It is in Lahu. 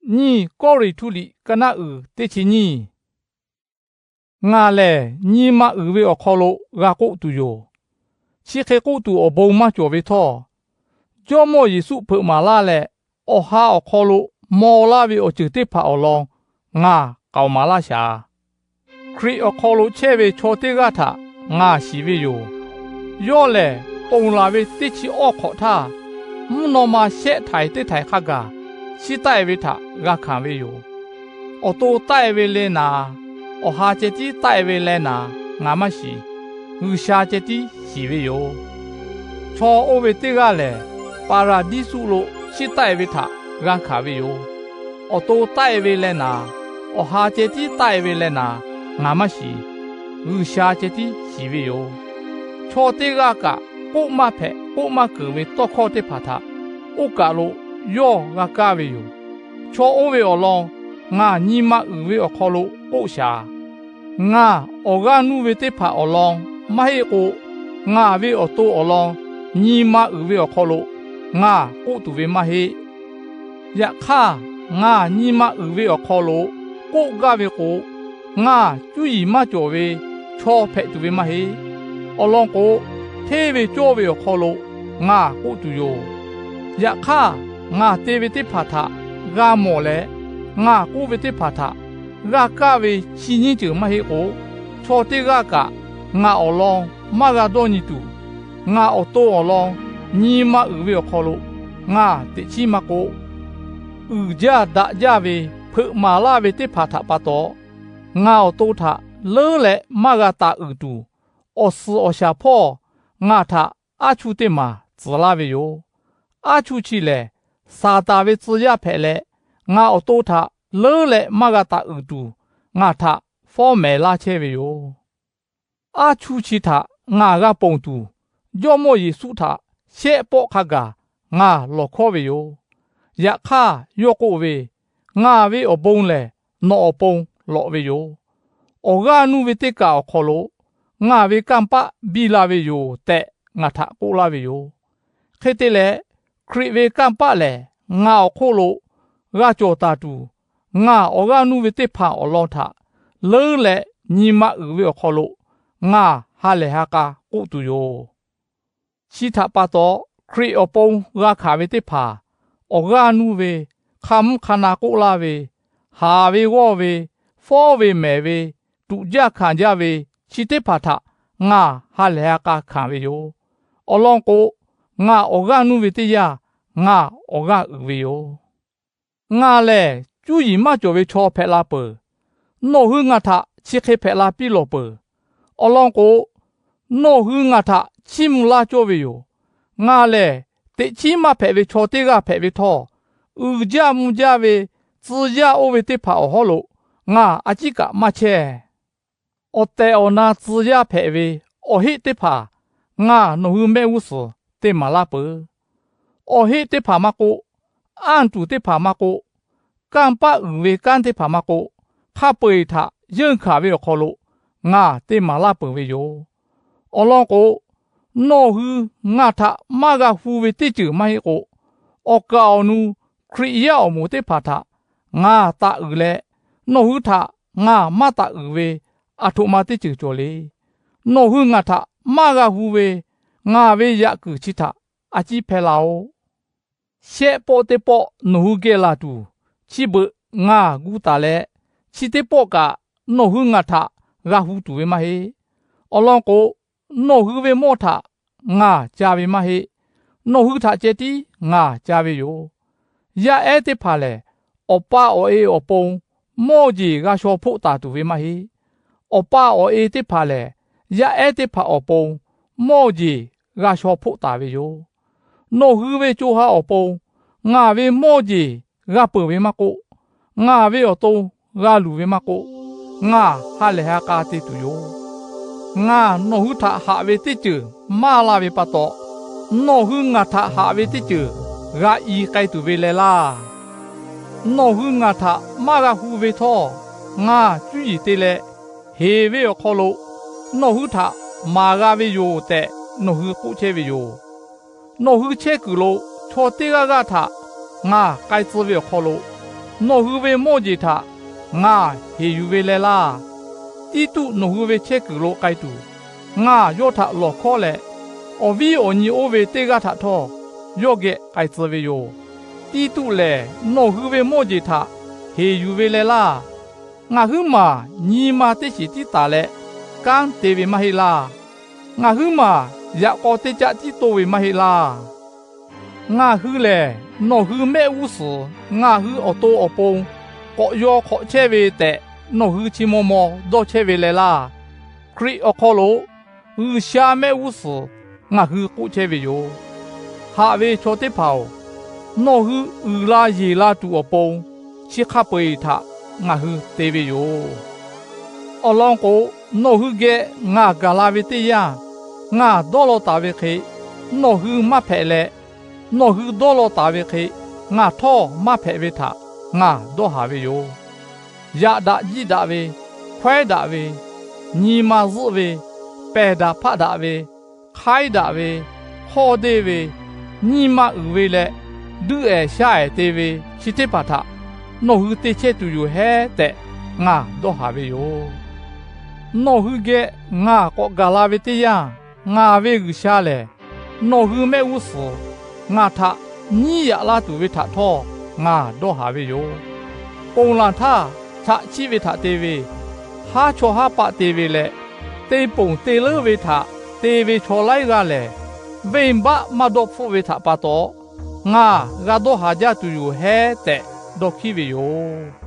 Nyiˇ Kawˇrenˍhtuˆ liꞈ ka naˆ uiˍ teˇ chi nyiˇ. Ngaˬ lehˬ nyi ma uiˍ ve awˬ hk'aw lo g'a k'oˆ tuˬ yoˬ. Chi hk'e k'oˆ tuˬ awˬ bon maˇ cawˬ ve htawˇ, Jawˇmawˇ Yeˍsuˆ hpeuꞈ maˍ laˇ leh, awˬ ha awˬ hk'aw lo maw laˇ ve awˬ ceuˬ teˇ hpaˍ awˬ lawn ngaˬ k'aoˍ maˍ laˇ shaˍ. Hkriꞈ awˬ hk'aw lo chehˇ ve chaw teˇ g'aˇ htaꞈ ngaˬ shiˍ ve yoˬ. Yawˇ lehˬ, ponˬ laˬ ve teˇ chi awˇ hk'awꞈ htaˇ, mvuhˇ naw ma shehˆ htaiˍ teˇ htaiˍ hk'a gaˬ chiˇ taˆ-e ve htaꞈ g'a hkanˍ ve yoˬ. Awˬ to taˆ-e ve leh naˍ, awˬ ha ceh tiˉ taˆ-e ve leh naˍ ngaˬ maˇ shiˍ. G'uiˬsha ceh tiˉ shiˍ ve yoˬ. Chaw oˇ ve teˇ g'aˇ lehˬ, paˍraˍdiˇsuˆ lo chiˇ taˆ-e ve htaꞈ g'a hkanˍ ve yoˬ. Awˬ to taˆ-e ve leh naˍ, awˬ ha ceh tiˉ taˆ-e ve leh naˍ ngaˬ maˇ shiˍ. G'uiˬsha ceh tiˉ shiˍ ve yoˬ. Chaw teˇ g'aˇ kaꞈ k'oˆ maˇ hpehꞈ k'oˆ maˇ keunˍ ve tawˇ hkawˇ teˇ hpaˍ htaꞈ oˇ kaˬ lo yawˇ g'a kaˇ ve yoˬ. Chaw oˇ ve awˬ lawn ngaˬ nyi ma uiˍ ve awˬ hk'aw lo k'oˆ shaˍ. Ngaˬ awˬ g'aˇ nuˇ ve teˇ hpaˍ awˬ lawn maˇ heˆ k'o, ngaˬ ve awˬ to awˬ lawn nyi ma uiˍ ve awˬ hk'aw lo ngaˬ k'oˆ tuˬ ve maˇ heˆ. Yaꞈ hk'aˇ, ngaˬ nyi ma uiˍ ve awˬ hk'aw lo k'oˆ gaˇ ve k'o, ngaˬ cuˇ yiˍ maˇ cawˬ ve chaw hpehꞈ tuˬ ve maˇ heˆ. Awˬ lawn k'o, hteˇ ve cawˇ ve awˬ hk'aw lo ngaˬ k'oˆ tuˬ yoˬ. Yaꞈ hk'aˇ, ngaˬ te ve teˇ hpaˍ htaꞈ g'a mawˬ leh, ngaˬ k'oˆ ve teˇ hpaˍ htaꞈ g'a kaˇ ve chi nyiˇ ceuˬ maˇ heˆ k'o, chaw teˇ g'aˇ kaꞈ ngaˬ awˬ lawn maˇ g'a dawˇ nyi tuˬ, ngaˬ awˬ to awˬ lawn nyi ma uiˍ ve awˬ hk'aw lo ngaˬ teꞈ chiˉ maˇ k'oˆ. Uiˍ jaˇ daꞈ jaˇ ve hpeuꞈ maˍ laˇ ve teˇ hpaˍ htaꞈ pa taw, ngaˬ awˬ to htaꞈ leuˉ leh maˇ g'a taˍ uiˍ tuˬ, awˬ suhˍ awˬ shaˍ hpawˇ ngaˬ htaꞈ aˉ chuˇ teˇ maˍ tcuhˍ laˇ ve yoˬ. Aˉ chuˇ chi lehˬ, Saˍtanˍ ve tcuh yaˇ hpehꞈ leh, ngaˬ awˬ to htaꞈ leuˉ leh maˇ g'a taˍ uiˍ tuˬ, ngaˬ htaꞈ fawˉ mehˍ laˇ chehˇ ve yoˬ. Aˉ chuˇ chi htaꞈ ngaˬ g'a ponˬ tuˬ, Jawˇmawˇ Yeˍsuˆ htaꞈ shehˆ pawˆ hk'a gaˬ ngaˬ lawˬ hkawˉ ve yoˬ. Yaꞈ hk'aˇ yawˇ k'oˆ ve, Ngaˬ ve awˬ bon lehˬ nawˬ awˬ pon lawꞈ ve yoˬ. Awˬ g'aˇ nuˇ ve teˇ kaˬ awˬ hk'aw lo ngaˬ ve kanˇ paˆ biˇ la ve yoˬ tehꞈ ngaˬ htaꞈ k'oˆ laˇ ve yoˬ. Hk'e te leh, Hkriꞈ ve kanˇ paˆ lehˬ ngaˬ awˬ hk'oˆ lo g'a cawˬ taˍ tuˬ, ngaˬ awˬ g'aˇ nuˇ ve teˇ hpaˍ awˬ lawn htaꞈ leuˉ leh nyi ma uiˍ ve awˬ hk'aw lo ngaˬ ha lehˬ ha k'a k'oˆ tuˬ yoˬ. Chi htaꞈ pa taw, Hkriꞈ awˬ pon g'a hkanˍ ve teˇ hpaˍ, awˬ g'aˇ nuˇ ve, hk'a mvuhˇ hk'a na k'oˆ laˇ ve, haˍ ve g'awˇ ve, fawˉ ve mehˍ ve, tuꞈ jaˇ hkanˍ jaˇ ve, chi teˇ hpaˍ htaꞈ ngaˬ ha lehˬ ha k'a hkanˍ ve yoˬ. Awˬ lawn k'o, ngaˬ awˬ g'aˇ nuˇ ve teˇ yanˇ, ngaˬ awˬ g'aˇ uiˍ ve yoˬ. Ngaˬ lehˬ cuˇ yiˍ maˇ cawˬ ve chaw hpehꞈ la peuˬ. Nawˬ hui ngaˬ htaꞈ chi hk'e hpehꞈ la piˇ lawˬ peuˬ. Awˬ lawn k'o, nawˬ hui ngaˬ htaꞈ chiˇ mvuh laˇ cawˇ ve yoˬ. Ngaˬ lehˬ teꞈ chiˉ maˇ hpehꞈ ve chaw teˇ g'aˇ hpehꞈ ve htawˇ, uiˍ jaˇ mvuh jaˇ ve tcuh yaˇ oˇ ve teˇ hpaˍ awˬ hawˉ lo ngaˬ a ciˉ kaꞈ maˇ chehˇ. Awˬ tehˬ awˬ na tcuh yaˇ hpehꞈ ve awˬ heˆ teˇ hpaˍ ngaˬ nawˬ hui mehˆ g'uˇ suhˍ te maˍ laˇ peuˬ. Awˬ heˆ teˇ hpaˍ maˇ k'oˆ, anˇ tuˬ teˇ hpaˍ maˇ k'oˆ, kanˇ paˆ uiˍ ve kanˉ teˇ hpaˍ maˇ k'oˆ, hk'a peu-eˬ htaꞈ yeunˇ hkanˍ ve awˬ hk'aw lo ngaˬ te maˍ laˇ peuˬ ve yoˬ. Awˬ lawn k'o, nawˬ hui ngaˬ htaꞈ maˇ g'a hu ve teˇ ceuˬ maˇ heˆ k'o, awˬ kaˍ awˬ nu Hkriꞈ yaˇ awˬ moˍ teˇ hpaˍ htaꞈ ngaˬ taꞈ uiˍ leh, nawˬ hui htaꞈ ngaˬ maˇ taꞈ uiˍ ve aˬ htoꞈ ma teˇ ceuˬ cawˬ le. Nawˬ hui ngaˬ htaꞈ maˇ g'a hu ve ngaˬ ve yaꞈ kuiˬ chi htaꞈ a ciˉ hpehˇ laˇ-oˆ. Shehˆ pawˆ teˇ pawˆ nawˬ hui geh laˬ tuˬ, chi beuꞈ ngaˬ gu taˍ leh, chi teˇ pawˆ kaꞈ nawˬ hui ngaˬ htaꞈ g'a hu tuˬ ve maˇ heˆ. Awˬ lawn k'o, nawˬ hui ve mawˇ htaꞈ ngaˬ ca ve maˇ heˆ. Nawˬ hui htaꞈ ceh tiˉ ngaˬ ca ve yoˬ. Yaˇ ehˉ teˇ hpaˍ lehˬ, awˬ pa awˬ e awˬ pon mawˇ jeˬ g'a shaw hpoˆ taˍ tuˬ ve maˇ heˆ. Awˬ pa awˬ e teˇ hpaˍ lehˬ, yaˇ ehˉ teˇ hpaˍ awˬ pon mawˇ jeˬ g'a shaw hpoˆ taˍ ve yoˬ. Nawˬ hui ve co ha awˬ pon ngaˬ ve mawˇ jeˬ g'a peuˬ ve maˇ k'oˆ, ngaˬ ve awˬ to g'a luˬ ve maˇ k'oˆ, ngaˬ ha lehˬ ha k'a te tuˬ yoˬ. Ngaˬ nawˬ hui htaꞈ haꞈ ve teˇ ceuˬ maˇ la ve pa taw, nawˬ hui ngaˬ htaꞈ haꞈ ve teˇ ceuˬ g'a i k'ai tuˬ ve leh laˇ. Nawˬ hui ngaˬ htaꞈ maˇ g'a hu ve htawˇ, ngaˬ cuˇ yiˍ te leh, heˍ ve awˬ hk'aw lo nawˬ hui htaꞈ maˍ g'a ve yoˬ tehꞈ nawˬ hui k'oˆ chehˇ ve yoˬ. Nawˬ hui chehˇ kuiˬ lo chaw teˇ g'aˇ g'aˇ htaꞈ ngaˬ k'ai tcuh ve awˬ hk'aw lo, Nawˬ hui ve mawˇ jeˬ htaꞈ ngaˬ heˍ yuˬ ve leh laˇ. Tiˇtuˆ nawˬ hui ve chehˇ kuiˬ lo k'ai tuˬ, ngaˬ yawˇ htaꞈ lawˬ hkawˉ leh, awˬ viˉ awˬ nyi oˇ ve teˇ g'aˇ htaꞈ htawˇ yawˇ geh k'ai tcuh ve yoˬ. Tiˇtuˆ lehˬ, nawˬ hui ve mawˇ jeˬ htaꞈ heˍ yuˬ ve leh laˇ. Ngaˬ huiˉ maˬ nyi ma teˇ shiˍ tiˉ taˍ leh kanˉ te ve maˇ heˆ laˇ. Ngaˬ huiˉ maˬ yaꞈ k'aw teˇ caˆ tiˉ toˇ ve maˇ heˆ laˇ. Ngaˬ hui lehˬ, nawˬ hui mehˆ g'uˇ suhˍ ngaˬ hui awˬ to awˬ pon k'awꞈ yaw hk'awꞈ chehˇ ve tehꞈ nawˬ hui chi maw maw dawˇ chehˇ ve leh laˇ. Hkriꞈ awˬ hk'aw lo G'uiˬsha mehˆ g'uˇ suhˍ ngaˬ hui k'oˆ chehˇ ve yoˬ. Haꞈ ve chaw teˇ hpaˍ-oˬ, nawˬ hui uiˍ la yeˬ la tuˬ awˬ pon chi hk'a peu-eˬ htaꞈ ngaˬ hui te ve yoˬ. Awˬ lawn k'o, nawˬ hui geh ngaˬ gaˬ la ve teˇ yanˇ, ngaˬ dawˇ law taˍ ve hk'e nawˬ hui maˇ hpehꞈ leh, nawˬ hui dawˇ law taˍ ve hk'e ngaˬ htawˇ maˇ hpehꞈ ve htaꞈ ngaˬ dawˇ haˍ ve yoˬ. Yaꞈ daꞈ jiˆ daꞈ ve, hkawehˉ daꞈ ve, nyi ma zuhˆ ve, pehˬ daꞈ hpaˆ daꞈ ve, hk'aiˉ daꞈ ve, hawˇ deˇ ve, nyi ma uiˍ ve leh, duˇ ehˍ sha ehˍ te ve chi teˇ hpaˍ htaꞈ nawˬ hui te chehˇ tuˬ yoˬ hehˉ tehꞈ ngaˬ dawˇ haˍ ve yoˬ. Nawˬ hui geh ngaˬ k'awꞈ gaˬ la ve teˇ yanˇ, ngaˬ ve G'uiˬsha lehˬ, nawˬ hui mehˆ g'uˇ suhˍ ngaˬ htaꞈ nyiˉ yaꞈ laˇ tuˬ ve htaꞈ htawˇ ngaˬ dawˇ haˍ ve yoˬ. Ponˬ laˬ htaˇ chaꞈ chiˆ ve htaꞈ te ve, haˉ chawˇ haˉ paˆ te ve leh, te ponˬ te leuˉ ve htaꞈ te ve chaw laiˉ g'aˇ lehˬ, venˇ baˆ maˇ dawˇ hpfuhˆ ve htaꞈ pa taw, ngaˬ g'a dawˇ haˍ jaˇ tuˬ yoˬ hehˉ tehꞈ dawˇ hkiˉ ve yoˬ.